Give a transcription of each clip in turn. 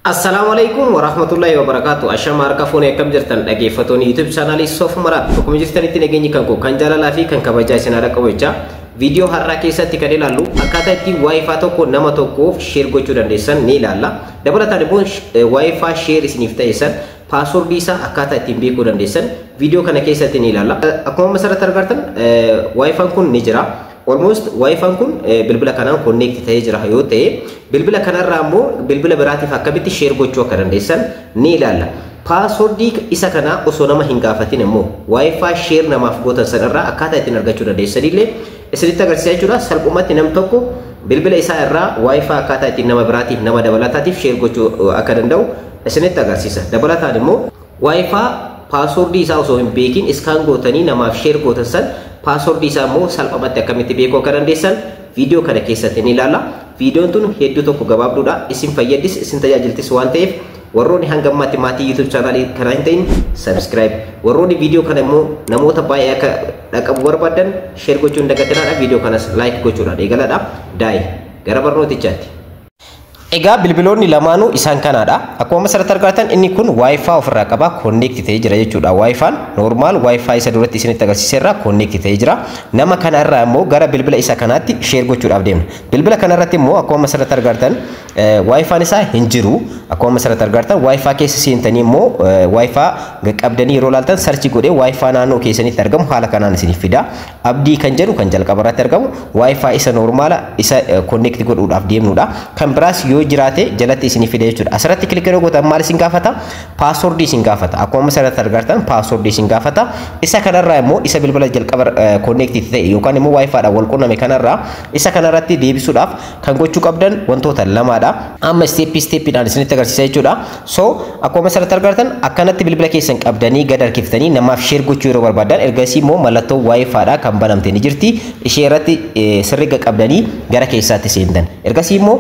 Assalaamu alaikum warahmatullahi wabarakatuh. Ashama harka fuunee, akkam jirtan dhaggeeffattoonni YouTube chaanaalii Soof Maraat? Akkuma jirtanitti nageenyi kan koo kan jaalalaa fi kan kabajaa isin haadha qabu jecha, viidiyoo har'aa keessatti kan ilaallu akkaataa itti WiFi tokko nama tokkoof share gochuu dandeessan ni ilaalla. Dabalataan immoo WiFi share isiniif ta'e san paaswordii isaa akkaataa ittiin beekuu dandeessan viidiyoo kana keessatti ni ilaalla. Akkuma asirratti argartan WiFiin kun ni jira. Almost WiFiin kun bilbila kanaan connect ta'ee jira yoo ta'e, bilbila kanarraa immoo bilbila biraatiif akkamitti share gochuu akka dandeessan ni ilaalla. Paaswordii isa kanaa osoo nama hin gaafatin immoo WiFi share namaaf gootan sanarraa akkaataa ittiin argachuu dandeessan illee isinitti agarsiisa jechuudha. Salphumatti nam tokko bilbila isaa irraa WiFi akkaataa ittiin nama biraatiif, nama dabalataatiif share gochuu akka danda'u isinitti agarsiisa. Dabalataan immoo WiFi paaswordii isaa osoo hin beekin scan gootanii namaaf share gootan san paaswordii isaa immoo salphumatti akkamitti beekuu akka dandeessan viidiyoo kana keessatti ni ilaalla. Viidiyoon tun hedduu tokko gabaabduudha. Isin fayyadis, isin tajaajiltis waan ta'eef, warroonni hanga ammaatti maatii YouTube chaanaalii kanaa hin ta'in subscribe, warroonni viidiyoo kana immoo namoota baay'ee akka dhaqqabu barbaadan share gochuun dagatinaadha. Viidiyoo kanas like gochuudhaan eegaladha. Daa'i gara barnootichaatti. Egaa bilbiloonni lamaanuu isaan kanaadha. Akkuma asirratti argatan inni kun WiFi ofirraa qaba, connect ta'ee jira jechuudha. WiFiin normal WiFi isa duratti isinitti agarsiise irraa connect ta'ee jira. Nama kana irraa immoo gara bilbila isa kanaatti share gochuudhaaf deemna. Bilbila kana irratti immoo akkuma asirratti argartan WiFiin isaa hin jiru. Akkuma asirratti argartan WiFi keessa seentanii immoo WiFi qabdanii yeroo ilaaltan search godhee WiFi naannoo keessanitti argamu haala kanaan isiniif fida. Abdii kan jedhu kan jalqaba irratti argamu WiFi isa normaala isa connect godhuudhaaf deemnudha. Kan biraas yoo jiraate jalatti isinii fida jechuudha. Asirratti click yeroo gootan maal isin gaafata? Paaswordii isin gaafata. Akkuma asirratti argartan paaswordii isin gaafata. Isa kanarraa immoo isa bilbila jalqaba connect ta'e yookaan immoo WiFiidhaan wal qunname kanarraa isa kanarratti deebisuudhaaf kan gochuu qabdan wantoota lamaadha. Amma step stepiidhaan isinitti agarsiisa jechuudha. So akkuma asirratti argartan akkanatti bilbila keessan qabdanii gad harkiftanii namaaf share gochuu yeroo barbaadan, ergasii immoo mallattoo WiFiidhaa kan banamte ni jirti. Ishee irratti sirrii qabdanii gara keessaatti seentan. Ergasii immoo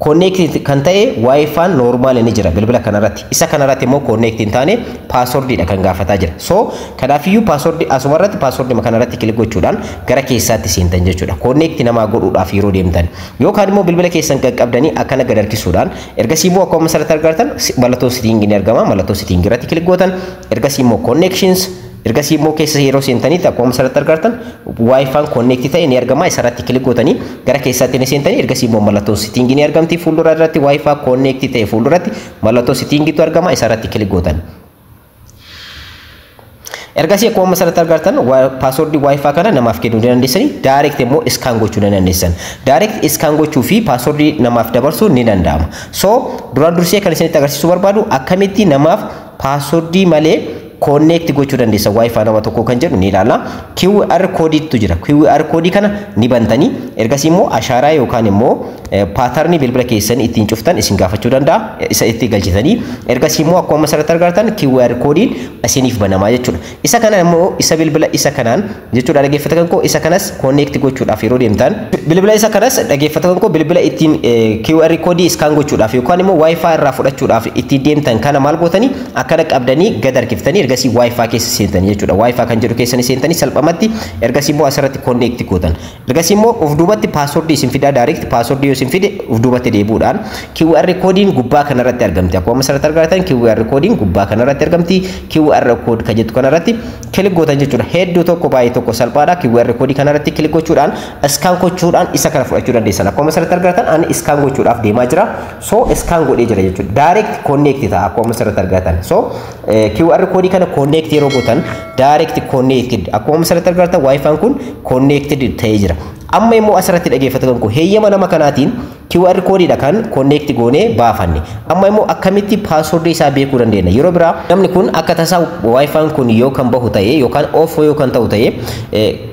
connect kan ta'e WiFiin normal ni jira bilbila kanarratti. Isa kanarratti immoo connect hin taane paaswordiidha kan gaafataa jira. So kanaafiyyuu paaswordii asuma irratti paaswordii kanarratti click gochuudhaan gara keessaatti seentan jechuudha. Connect namaa godhuudhaaf yeroo deemtan. Yookaan immoo bilbila keessan qaqqabdanii akkana gad harkisuudhaan ergasii immoo akkuma asirratti argartan mallattoo setting ni argama. Mallattoo setting irratti click gootan. Ergasii immoo connections, ergasii immoo keessa yeroo seentanitti akkuma asirratti argartan WiFiin connect ta'e ni argama. Isarratti click gootanii gara keessaatti ni seentanii, ergasii immoo mallattoo setting ni argamti fuuldura irratti. WiFi connect ta'e fuulduratti mallattoo settingitu argama, isarratti click gootan. Ergasii akkuma asirratti argartan paaswordii WiFi kana namaaf kennuu ni dandeessanii, direct immoo scan gochuu ni dandeessan. Direct scan gochuu fi paaswordii namaaf dabarsuu ni danda'ama. So duraan dursee kan isinitti agarsiisuu barbaadu akkamitti namaaf paaswordii malee connect gochuu dandeessa WiFi nama tokko kan jedhu ni ilaalla. QR koodiitu jira. QR koodii kana ni bantanii, ergasii immoo ashaaraa yookaan immoo paatarnii bilbila keessanii ittiin cuftan isin gaafachuu danda'a. Isa itti galchitanii ergasii immoo akkuma asirratti argartan QR koodiin isiniif banamaa jechuudha. Isa kana immoo isa bilbila isa kanaan jechuudha, dhaggeeffatan koo, isa kanas connect gochuudhaaf yeroo deemtan, bilbila isa kanas, dhaggeeffatan koo, bilbila ittiin QR koodii scan gochuudhaaf yookaan immoo WiFi irraa fudhachuudhaaf ittiin deemtan kana maal gootanii? Akkana qabdanii gad harkiftanii ergasii WiFi keessa seentanii jechuudha. WiFi kan jedhu keessanii seentanii salphumatti ergasii immoo asirratti connect gootan. Ergasii immoo of duubatti paaswordii isin fidaa. Direct paaswordii yoo isin fide of duubatti deebi'uudhaan QR koodiin gubbaa kanarratti argamti. Akkuma asirratti argatan QR koodiin gubbaa kanarratti argamti. QR code kan jettu kanarratti click gootan jechuudha. Hedduu tokko baay'ee tokko salphaadha. QR koodii kanarratti click gochuudhaan scan gochuudhaan isa kana fudhachuu dandeessan. Akkuma asirratti argatan ani scan gochuudhaaf deemaa jira. So scan godhee jira jechuudha. Direct connect ta'a akkuma asirratti argatan. So QR koodii kana connect yeroo gootan direct connected, akkuma asirratti argatan WiFiin kun connected ta'ee jira. Amma immoo asirratti dhaggeeffatan kun heeyyama nama kanaatiin QR koodiidha kan connect goonee baafanne. Amma immoo akkamitti paaswordii isaa beekuu dandeenya? Yeroo biraa namni kun akka tasaa WiFiin kun yoo kan bahu ta'e yookaan off yoo kan ta'u ta'e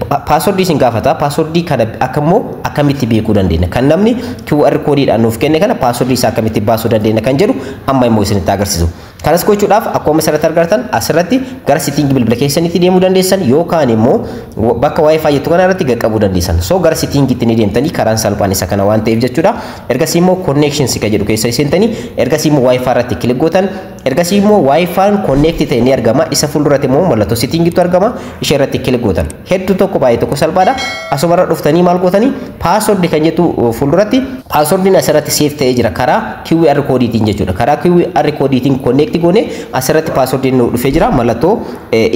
paaswordii isin gaafata. Paaswordii kana akka immoo akkamitti beekuu dandeenya? Kan namni QR koodiidhaan nuuf kenne kana paaswordii isaa akkamitti baasuu dandeenya kan jedhu amma immoo isinitti agarsiisu. Kanas gochuudhaaf akkuma asirratti argartan asirratti gara setting bilbila keessanitti deemuu dandeessan yookaan immoo bakka WiFi jettu kana irratti qaqqabuu dandeessan. So gara settingitti ni deemtanii, karaan salphaan isa kana waan ta'eef jechuudha. Ergasii immoo connections kan jedhu keessa seentanii, ergasii immoo WiFi irratti click gootan. Ergasii immoo WiFi'n connect ta'e ni argama. Isa fuulduratti immoo mallattoo settingitu argama. Ishee irratti click gootan. Hedduu tokko, baay'ee tokko salphaadha. Asumarra dhuftanii maal gootanii? Password kan jettu fuulduratti passwordiin asirratti save ta'ee jira karaa QR koodiitiin jechuudha. Karaa QR koodiitiin connect goone asirratti passwordiin nu dhufee jira. Mallattoo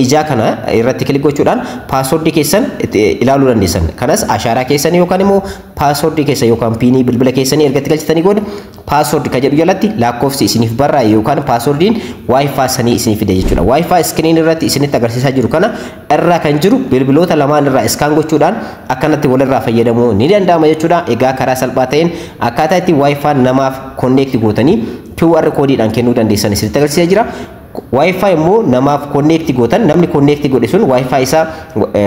ijaa kana irratti click gochuudhaan passwordii keessan ilaaluu dandeessan. Kanas ashaaraa keessan yookaan immoo passwordii keessan yookaan PINii bilbila keessanii erga itti galchitanii booda, password kan jedhu jalatti lakkoofsi isiniif barraa'e yookaan passwordiin WiFi sanii isiniif fide jechuudha. WiFi screen irratti isinitti agarsiisaa jiru kana irraa kan jiru bilbiloota lamaan irraa scan gochuudhaan akkanatti walirraa fayyadamuu ni danda'ama jechuudha. Egaa karaa salphaa ta'een akkaataa itti WiFi namaaf connect gootanii QR koodiidhaan kennuu dandeessan isinitti agarsiisaa jira. WiFi immoo namaaf connect gootan, namni connect godhe sun WiFi isaa,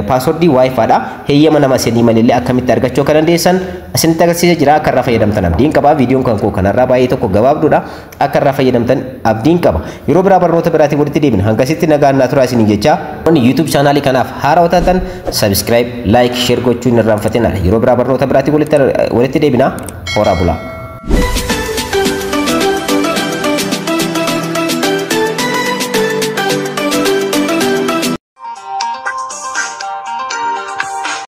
passwordii WiFi dha. Heeyyama nama isinii malillee akkamitti argachuu akka dandeessan isinitti agarsiisaa jira. Akka irraa fayyadamtan abdiin qaba. Viidiyoon kan koo kanarraa baay'ee tokko gabaabduudha. Akka irraa fayyadamtan abdiin qaba. Yeroo biraa barnoota biraatiin walitti deebina. Hangasitti nagaan naa turaa isiniin jecha. YouTube chaanaalii kanaaf haarawaa taatan subscribe, like, share gochuu hin irraanfatinaa. Yeroo biraa barnoota biraatiin walitti deebina. Horaa bulaa.